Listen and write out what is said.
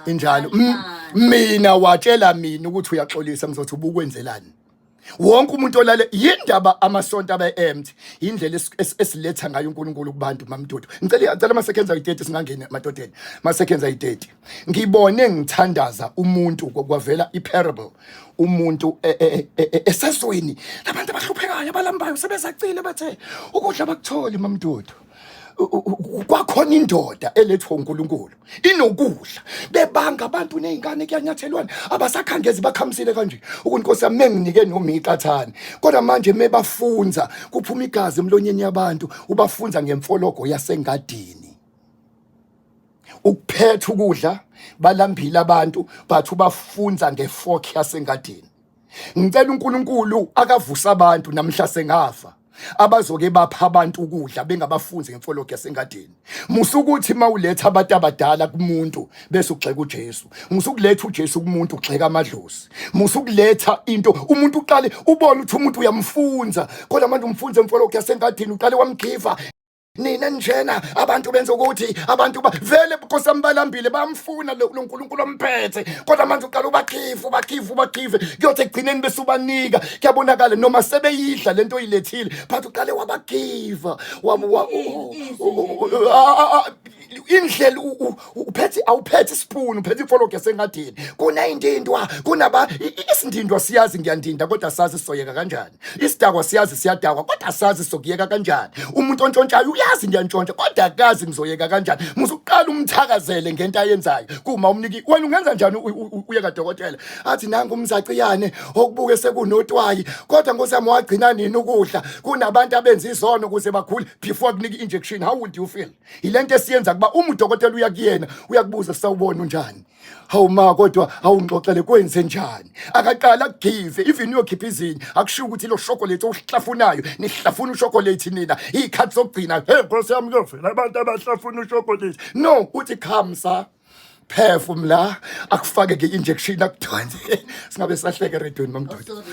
Injalo. Mina watshela mina ukuthi uyaxolisa, ngizothi ubukwenzelani? Wonke umuntu olale yindaba amasonto abe empty, indlela esiletha ngayo uNkulunkulu kubantu. Mamdudu, ngicela ama seconds ayi-30, singangeni emadodeni, ma seconds ayi-30. Ngibone ngithandaza umuntu, kwavela i-parable, umuntu esezweni labantu abahluphekayo, abalambayo, sebezacile, bathe ukudla bakutholi. Mamdudu, kwakhona indoda elethwa uNkulunkulu inokudla, bebanga abantu nezingane, kuyanyathelwana, abasakhangezi, bakhamisile kanje ukuthi, "Nkosi yami, menginike noma iqathane." Kodwa manje mebafunza, kuphuma igazi emlonyeni yabantu. Ubafunza ngemfologo yasengadini, ukuphetha ukudla, balambile abantu, but ubafunza ngefork yasengadini. Ngicela uNkulunkulu akavusa abantu namhla sengafa, abazoke bapha abantu ukudla, bengabafunzi ngemfologo yasengadini. Musukuthi mawuletha abantu abadala kumuntu bese ugxeka uJesu. Musukuletha uJesu kumuntu ugxeka amadlozi. Musukuletha into umuntu uqale ubone ukuthi umuntu uyamfunza, kodwa manje umfunza emfologo yasengadini. Uqale wamgiva nina njena abantu benza ukuthi abantu vele Nkosi yami balambile, bayamfuna lo nkulunkulu omphethe, kodwa manje uqala ubakhive, ubakhive, ubakhive, kuyothi ekugcineni bese ubanika. Kuyabonakala noma sebeyidla lento oyilethile, but uqale wabagiva indlela uphethe, awuphethe ispoon, uphethe ifologo yasengadini. Kuneyindindwa, kunaba isindindwa, siyazi ngiyandinda, kodwa sazi sizoyeka kanjani. Isidakwa siyazi siyadakwa, kodwa sazi sokuyeka kanjani. Umuntu ontshontshayo uyazi ngiyantshontsha, kodwa akazi ngizoyeka kanjani. Musuqala umthakazele ngento ayenzayo kuma umniki. Wena ungenza njani? Uye kadokotela, athi nangu umzaciyane okubuke sekunotwayi, kodwa nkosi yami, wagcina nini ukudla? Kunabantu abenza izono ukuze bakhule before kunika i-injection. How would you feel? Ilento esiyenza kuba uma udokotela uya kuyena, uyakubuza, "Sawubona, unjani? Hawu ma, kodwa awungixoxele, kwenze njani?" Akaqala akugive, even uyokhipha izinyo, akushiwo ukuthi lo chocolate ohlafunayo, nihlafuna uchocolate nina iy'khathi zokugcina. Hey nkosi yami, kuyovela abantu abahlafuna uchocolate. No, uthi, "Khamsa, phefumla," akufake ke injection, akudonse. Singabe sahleke eredweni, mamdoda. Sorry.